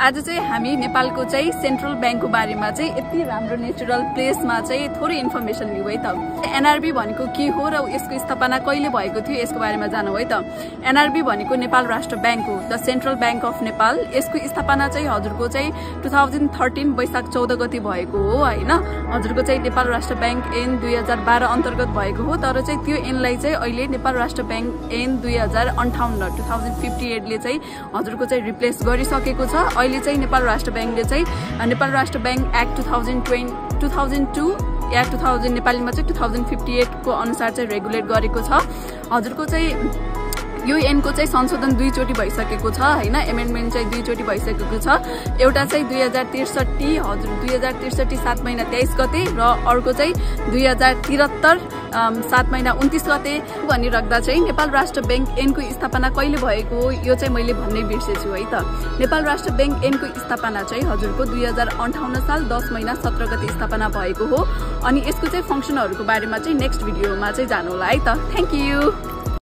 आज चाहिँ हामी नेपालको चाहिँ सेन्ट्रल ब्याङ्कको बारेमा चाहिँ यति राम्रो नेचुरल प्लेसमा चाहिँ थोरै इन्फर्मेसन लिऊ है त। एनआरबी भनेको के हो र यसको स्थापना कहिले भएको थियो यसको बारेमा जानौ है त। एनआरबी भनेको नेपाल राष्ट्र ब्याङ्क हो, the central bank of Nepal. यसको स्थापना चाहिँ हजुरको चाहिँ 2013 वैशाख 14 गते भएको हो हैन। हजुरको चाहिँ नेपाल राष्ट्र ब्याङ्क ऐन 2012 अन्तर्गत भएको हो, तर चाहिँ त्यो ऐनलाई चाहिँ अहिले नेपाल राष्ट्र ब्याङ्क ऐन 2058 ले चाहिँ हजुरको चाहिँ रिप्लेस गरिसकेको छ। अहिले चाहिँ नेपाल राष्ट्र ब्याङ्कले चाहिँ नेपाल राष्ट्र ब्याङ्क एक्ट 2002 या 2000 नेपालीमा चाहिँ 2058 को अनुसार चाहिँ रेगुलेट गरेको छ। हजुरको चाहिँ यो ऐनको चाहिँ संशोधन 2 चोटि भइसकेको छ हैन। एमेन्डमेन्ट चाहिँ 2 चोटि भइसकेको छ। एउटा चाहिँ 2063 हजुर 2063 7 महिना 23 गते र अर्को चाहिँ 2073 7 महिना 29 गते भनिराख्दा चाहिँ नेपाल राष्ट्र ब्याङ्क ऐनको स्थापना कहिले भएको हो यो चाहिँ मैले भन्नै बिर्सेछु है त। नेपाल राष्ट्र ब्याङ्क ऐनको स्थापना चाहिँ हजुरको 2058 साल 10 महिना 17 गते स्थापना भएको हो। अनि यसको चाहिँ फंक्सनहरुको बारेमा चाहिँ नेक्स्ट भिडियोमा चाहिँ जानौला है त। Thank you.